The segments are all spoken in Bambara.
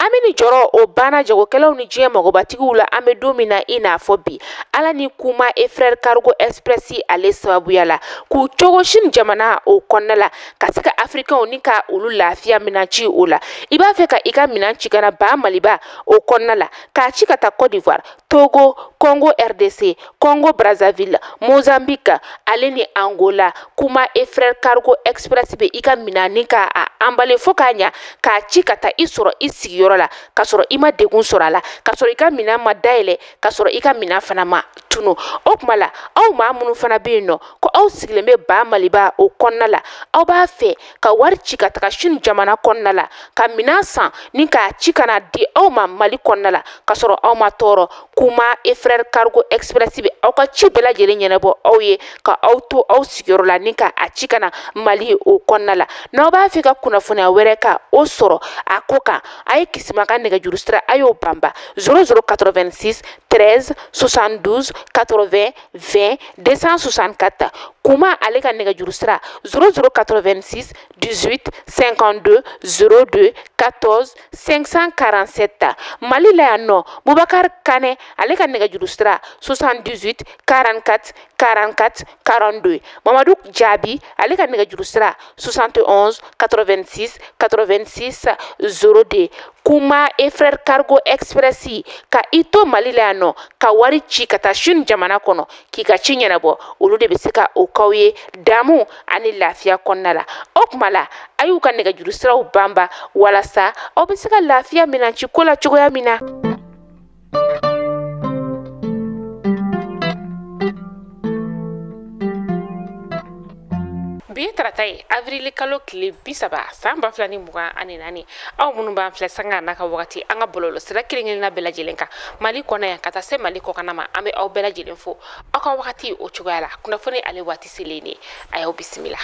An bɛ ni jɔrɔ o banna jagokɛlaw ni diɲɛ magobatigiw la. An bɛ don min na i n'a fɔ bi, Ala ni Kuma et Frère Cargo Express ale sababuya la, k'u cogo Chine jamana o kɔnɔna la, ka se ka Africainw ni ka olu lafiya minɛn ci o la. I b'a fɛ ka i ka minɛn ci ka na ba Maliba o kɔnɔna la, k'a ci ka taa Côte d'Ivoire, Togo, Congo RDC, Congo Brazzaville, Mozambique ale ni Angola. Kuma et Frère Cargo Express bɛ i ka minɛn ni ka a emballer fo k'a ɲa, k'a ci ka taa i sɔrɔ i sigiyɔrɔ la, k'a sɔrɔ i ma degun sɔrɔ a la, k'a sɔrɔ i ka minɛn ma dayɛlɛ, k'a sɔrɔ i ka minɛn fana ma tunu. O tuma la, aw maa minnu fana bɛ yen nɔ ko aw sigilen bɛ ba Maliba o kɔnɔna la, aw b'a fɛ ka wari ci ka taga Chine jamana kɔnɔna la, ka minɛn san ni k'a ci ka na di aw ma Mali kɔnɔna la, k'a sɔrɔ aw ma tɔɔrɔ. Kuma et Frère Cargo Express bɛ aw ka ci bɛɛ lajɛlen ɲɛnabɔ aw ye, ka aw to aw sigiyɔrɔ la ni ka a ci ka na Mali o kɔnɔna la. N'aw b'a fɛ ka kunnafoniya wɛrɛ ka o sɔrɔ a ko kan, a ye Kisima ka nɛgɛjuru sira a y'o banba 00 86 13 72 80 20 264. Kuma ale ka nɛgɛjuru sira 00 86 18 52 02 14 547. Mali la yan nɔ, Bubakari Kanɛ ale ka nɛgɛjuru sira 78 44 44 42. Mamadu Jaabi ale ka nɛgɛjuru sira 71 86 86 02. Kuma et Frère Cargo Express, ka i to Mali la yan nɔ ka wari ci ka taa Chine jamana kɔnɔ k'i ka ci ɲɛnabɔ, olu de bɛ se ka o k'aw ye damu ani lafiya kɔnɔna la. O tuma la, a y'u ka nɛgɛjuru siraw banba walasa aw bɛ se ka lafiya minɛn ci ko la cogoya min na. Bi ye tarata ye, avril kalo tile 30 san 2024. Aw minnu b'an filɛ sanga n'a ka wagati an ka bɔlɔlɔ sira kelen kelenna bɛɛ lajɛlen kan Mali kɔnɔ yan ka taa se Mali kɔkanna ma, an bɛ aw bɛɛ lajɛlen fo aw ka wagati o cogoya la. Kunnafoni ale waati selen de, a y'aw bisimila.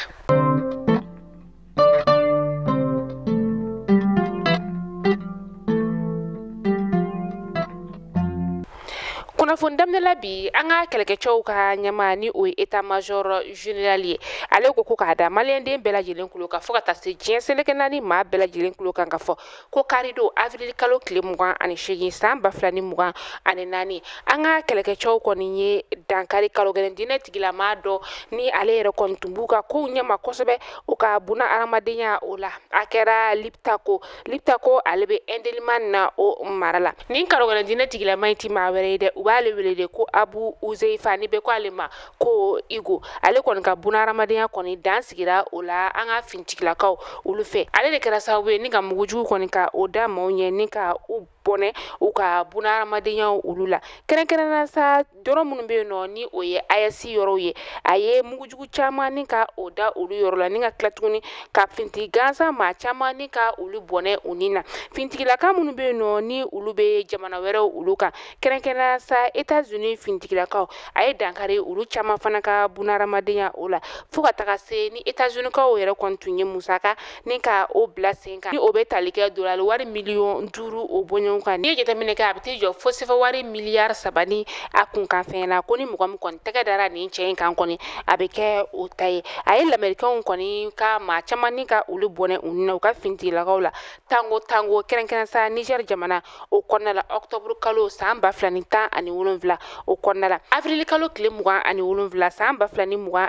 Kunnafoni daminɛ la bi, an ka kɛlɛkɛcɛw ka ɲɛmaa ni o ye état major général ye, ale ko ko k'a da maliyɛnden bɛɛ lajɛlen kulo kan fo ka taa se diɲɛ seleke naani maa bɛɛ lajɛlen kulo kan, ka fɔ ko karidon avril kalo tile 28 san 2024, an ka kɛlɛkɛcɛw kɔni ye dankari kalogɛlɛn diinɛ tigilamaa dɔ ni ale yɛrɛ kɔni tun b'u ka kow ɲɛma kosɛbɛ u ka buna hadamadenya o la. A kɛra Liptako. Liptako ale bɛ Indelimane na o mara la. Nin kalogɛlɛn diinɛ tigilama in ti maa wɛrɛ ye dɛ, u b'ale wele de ko Abu Uzeifa, ni bɛɛ ko ale ma ko Igo. Ale kɔni ka buna hadamadenya kɔni dan sigira o la an ka finitigilakaw olu fɛ. Ale de kɛra sababu ye ni ka mugujugu kɔni ka o da maaw ɲɛ ni ka u bɔnɛ u ka buna hadamadenya olu la. Kɛrɛnkɛrɛnnenya sa, yɔrɔ minnu bɛ yen nɔ ni o ye AES yɔrɔw ye, a ye mugujugu caman ni ka o da olu yɔrɔ la, ni ka tila tuguni ka finitigi gansan maa caman ni ka olu bɔnɛ u ni na. Finitigilaka minnu bɛ yen nɔ ni olu bɛ jamana wɛrɛw olu kan, kɛrɛnkɛrɛnnenya sa États-Unis finitigilakaw, a ye dankari olu caman fana ka buna hadamadenya o la, fo ka taga se ni États-Unis kaw yɛrɛ kɔni tun ye musaka ni ka o bila sen kan, ni o bɛ tali kɛ dolari wari miliyɔn 5 o bɔɲɔgɔn kan. N'i ye jateminɛ kɛ, a bɛ t'i jɔ fo sefa wari miliyari 3 ni a kunkan fɛn na. Ko ni mɔgɔ min kɔni tɛgɛ dara nin cɛ in kan kɔni, a bɛ kɛ o ta ye. A ye lamɛrikɛnw kɔni ka maa caman ni ka olu bɔnɛ u ni na u ka finitigilakaw la tango tango, kɛrɛnkɛrɛn sa Niger jamana o kɔnɔna la, octobre kalo san 2017 o kɔnɔna la. Avril kalo tile 27 san 2024,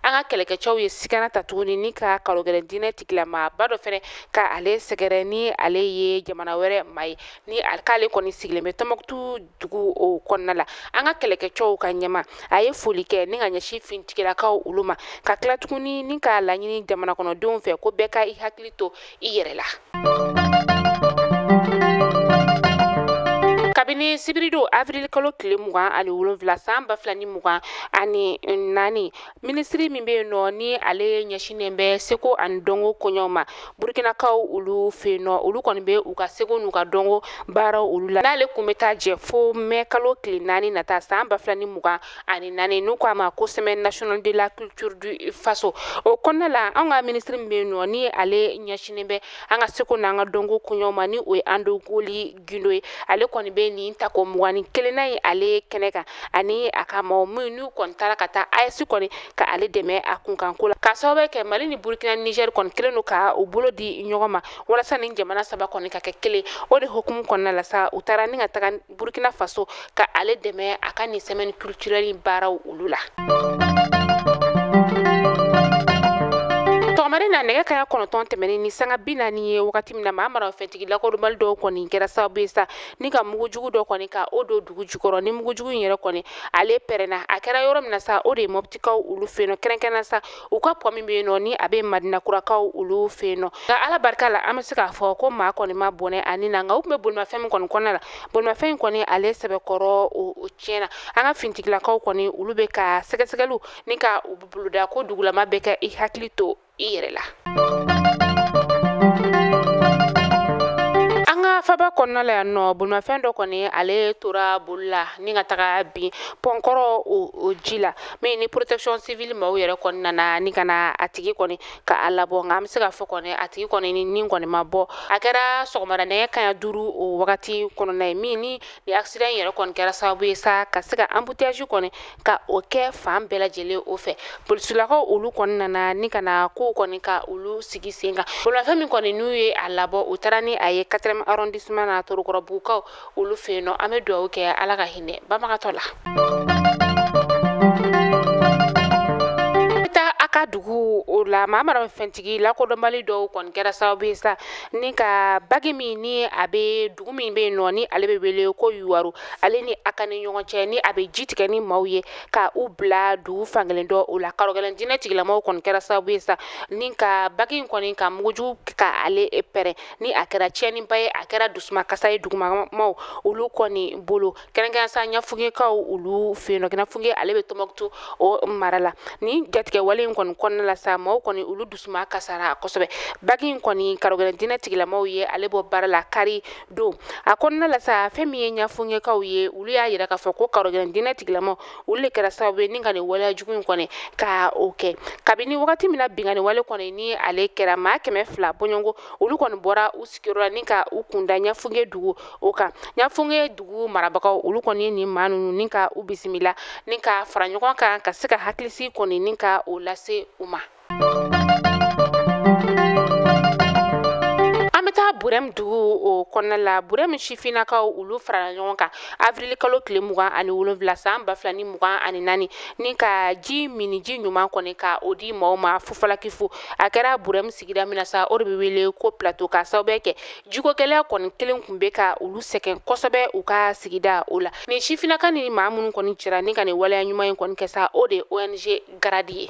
an ka kɛlɛkɛcɛw ye sigana ta tuguni ni ka kalogɛlɛn diinɛ tigilamaaba dɔ fɛnɛ ka ale sɛgɛrɛ, ni ale ye jamana wɛrɛ maa ye, ni k'ale kɔni sigilen bɛ Tɔnbɔkutu dugu o kɔnɔna la. An ka kɛlɛkɛcɛw ka ɲɛma a ye foli kɛ ni ka ɲɛsin finitigilakaw olu ma, ka tila tuguni ni k'a laɲini jamana kɔnɔdenw fɛ ko bɛɛ ka i hakili to i yɛrɛ la. Kabini sibiridon avril kalo tile 27 san 2024, minisiri min bɛ yen nɔ ni ale ɲɛsinnen bɛ seko ani dɔnko koɲɛw ma Burkinakaw olu fɛ yen nɔ, olu kɔni bɛ u ka seko n'u ka dɔnko baaraw olu la, n'ale kun bɛ taa jɛ fo mɛ kalo tile 4 nata san 2024, n'u k'a ma ko semaine nationale de la culture du Faso o kɔnɔna la. An ka minisiri min bɛ yen nɔ ni ale ɲɛsinnen bɛ an ka seko n'an ka dɔnko koɲɛw ma, ni o ye Ando Goli Gindo ye, ale kɔni bɛ nin nin tako 21nan ye ale kɛnɛ kan ani a ka maaw minnu n'u kɔni taara ka taa AES kɔni ka ale dɛmɛ a kunkanko la, k'a sababu kɛ Mali ni Burkina Niger kɔni kelen don ka u bolo di ɲɔgɔn ma walasa nin jamana saba kɔni ka kɛ kelen. O de hukumu kɔnɔna la sa, u taara ni ka taga Burkina Faso ka ale dɛmɛ a ka nin semaine culturelle baaraw olu la. Sɔgɔmada na nɛgɛ kanɲɛ 9 tɛmɛnen ni sanga 40 ye wagati min na, maa marafɛntigi lakodɔnbali dɔw kɔni kɛra sababu ye sa ni ka mugujugu dɔ kɔni ka o don dugu jukɔrɔ. Ni mugujugu in yɛrɛ kɔni ale pɛrɛnna, a kɛra yɔrɔ min na sa, o de ye Mɔptikaw olu fɛ yen nɔ, kɛrɛnkɛrɛnnenya sa u ka pɔn min bɛ yen nɔ ni a bɛ Madinakurakaw olu fɛ yen nɔ. Nka Ala barika la, an bɛ se k'a fɔ ko maa kɔni ma bɔnɛ ani na, nka u tun bɛ bolimafɛn min kɔni kɔnɔna la, bolimafɛn in kɔni ale sɛbɛkɔrɔ o tiɲɛna. An ka finitigilakaw kɔni olu bɛ ka sɛgɛsɛgɛliw ni ka u boloda ko dugulama bɛ kɛ i hakili to i yɛrɛ la. An ka faba kɔnɔna la yan nɔ, bolimafɛn dɔ kɔni ale tora boli la ni ka taga bin pɔnkɔrɔ o ji la, min ni protection civile maaw yɛrɛ kɔni nana ni ka na a tigi kɔni ka a labɔ. Nka an bɛ se k'a fɔ kɔni a tigi kɔni ni kɔni ma bɔ. A kɛra sɔgɔmada nɛgɛ kanɲɛ 5 o wagati kɔnɔna ye, min ni accident in yɛrɛ kɔni kɛra sababu ye sa ka se ka embouteillage kɔni ka o kɛ fan bɛɛ lajɛlen o fɛ. Polisilakaw olu kɔni nana ni ka na kow kɔni ka olu sigi sen kan. Bolimafɛn min kɔni n'u ye a labɔ, u taara ni a ye 4e arrondissement na Torokɔrɔbugukaw olu fɛ yen nɔ. An bɛ dugawu kɛ Ala ka hinɛ banbagatɔ la. A ka dugu o la, maa marafɛntigi lakodɔnbali dɔw kɔni kɛra sababu ye sa ni ka bagi min ni a bɛ dugu min bɛ yen nɔ ni ale bɛ wele ko Yuwaru, ale ni a ka ni ɲɔgɔn cɛ ni a bɛ ji tigɛ ni maaw ye ka u bila dugu fankelen dɔ o la. Karɔgɛlɛn diinɛ tigilamaw kɔni kɛra sababu ye sa ni ka bagi in kɔni ka mugujugu ka ale pɛrɛn, ni a kɛra tiɲɛniba ye, a kɛra dusumakasa ye dugumamaw olu kɔni bolo, kɛrɛnkɛrɛn sa Ɲafunkekaw olu fɛ yen nɔ. Ɲafunke ale bɛ Tɔnbɔkutu o mara la. Ni jatigɛ wale in kɔni kɔnɔna la sa, maaw kɔni olu dusuma kasara kosɛbɛ. Bagi in kɔni karɔgɛlɛn diinɛ tigilamaw ye ale bɔ baara la kari don. A kɔnɔna la sa, fɛn min ye Ɲafunkekaw ye, olu y'a yira k'a fɔ ko karɔgɛlɛn diinɛ tigilamaw olu de kɛra sababu ye ni ka nin waleya jugu in kɔni ka o kɛ. Kabini wagati min na binkanni wale kɔni ni ale kɛra, maa 200 bɔɲɔgɔnko olu kɔni bɔra u sigiyɔrɔ la ni ka u kunda Ɲafunke dugu o kan. Ɲafunke dugu marabagaw olu kɔni ye nin maa ninnu ni ka u bisimila ni ka fara ɲɔgɔn kan ka se ka hakilisigi kɔni ni ka o lase u ma. An bɛ taa Burɛm dugu o kɔnɔna la. Burɛm sifinnakaw olu farala ɲɔgɔn kan avril kalo tile 27 san 2024 ni ka ji miniji ɲuman kɔni ka o di maaw ma fufalakifu. A kɛra Burɛm sigida min na sa, o de bɛ wele ko plateau, k'a sababu kɛ jiko gɛlɛya kɔni kelen tun bɛ ka olu sɛgɛn kosɛbɛ u ka sigida o la. Nin sifinnaka ni maa minnu kɔni cɛra ni ka nin waleya ɲuman in kɔni kɛ sa, o de ye ONG Garadi ye.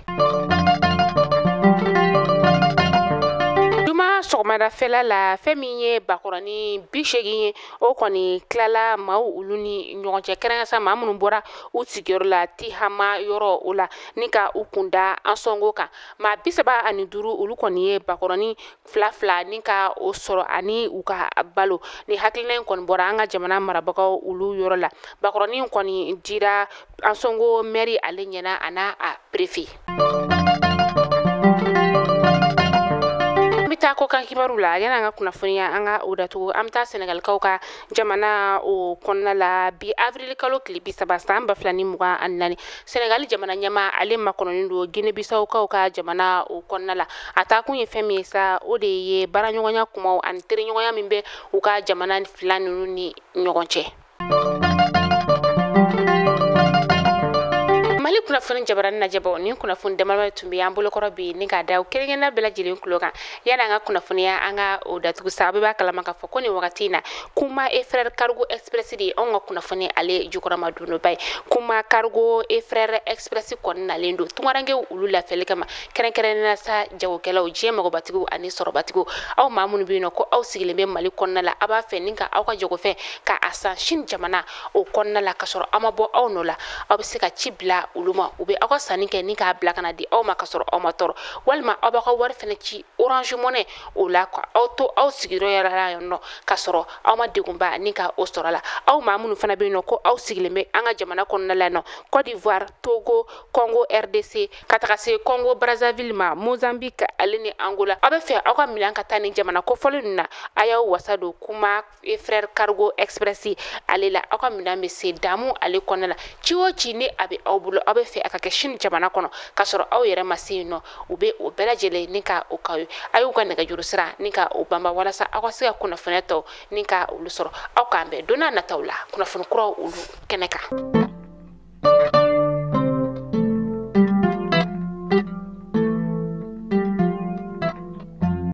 Juma sɔgɔmadafɛla la, fɛn min ye bakɔrɔni 80 ye, o kɔni tilala maaw olu ni ɲɔgɔn cɛ, kɛrɛnkɛrɛn sa maa minnu bɔra u sigiyɔrɔ la Tihama yɔrɔ o la ni ka u kunda Ansɔngo kan. Maa 35 olu kɔni ye bakɔrɔni 2 ni ka o sɔrɔ ani u ka balo. Ni hakilina in kɔni bɔra an ka jamana marabagaw olu yɔrɔ la. Bakɔrɔni in kɔni dira Ansɔngo mɛri ale ɲɛna a n'a a préfet. Taa kɔkan kibaru la, yanni an ka kunnafoniya an ka o datugu, an bɛ taa Sɛnɛgalikaw ka jamana o kɔnɔna la bi avril kalo tile 30 san 2024. Sɛnɛgali jamana ɲɛmaa ale makɔnɔnen don Guinée-Bissau-kaw ka jamana o kɔnɔna la. A taakun ye fɛn min ye sa, o de ye baaraɲɔgɔnya kumaw ani teriɲɔgɔnya min bɛ u ka jamana fila ninnu ni ɲɔgɔn cɛ. Mali kunnafoni jabarani lajɛbaw, ni kunnafoni damadama tun bɛ an bolokɔrɔ bi ni k'a da kelen-kelenna bɛɛ lajɛlen tulo kan. Yanni an ka kunnafoniya an ka o datugu sa, a bɛɛ b'a kalama k'a fɔ ko nin wagati in na Kuma et Frères Cargo Express de ye anw ka kunnafoni ale jukɔrɔma donba ye. Kuma Cargo et Frères Express kɔni nalen don tunkarankew olu lafiyali kama, kɛrɛnkɛrɛnnenya sa jagokɛlaw, diɲɛ magobatigiw ani sɔrɔbatigiw. Aw maa minnu bɛ yen nɔ ko aw sigilen bɛ Mali kɔnɔna la, aw b'a fɛ ni ka aw ka jagofɛn ka a san Chine jamana o kɔnɔna la ka sɔrɔ aw ma bɔ aw nɔ la, aw bɛ se ka ci bila olu ma. ma, u bɛ aw ka sanni kɛ ni k'a bila ka na di aw ma ka sɔrɔ aw ma tɔɔrɔ, walima aw b'aw ka wari fɛnɛ ci Orange Money o la ka aw to aw sigiyɔrɔ yɛrɛ la yan nɔ ka sɔrɔ aw ma degunba ni ka o sɔrɔ la. Aw maa minnu fana bɛ yen nɔ ko aw sigilen bɛ an ka jamana kɔnɔna la yan nɔ, Côte d'Ivoire, Togo, Congo RDC, ka taga se Congo Brazzaville ma, Mozambique ale ni Angola, aw bɛ fɛ aw ka minɛn ka taa nin jamana kofɔlen ninnu na, a y'aw wasa don Kuma et Frère Cargo Express ale la. Aw ka minɛn bɛ se damu ale kɔnɔna la. Ci o ci ni a bɛ aw bolo, aw bɛ fɛ a ka kɛ sini jamana kɔnɔ ka sɔrɔ aw yɛrɛ ma se yen nɔ, u bɛ o bɛɛ lajɛlen ni ka o k'aw ye. A y'u ka nɛgɛjuru sira ni ka o banba walasa aw ka se ka kunnafoniya tɔw ni ka olu sɔrɔ. Aw k'an bɛn don n'a nataw la kunnafoni kuraw olu kɛnɛ kan.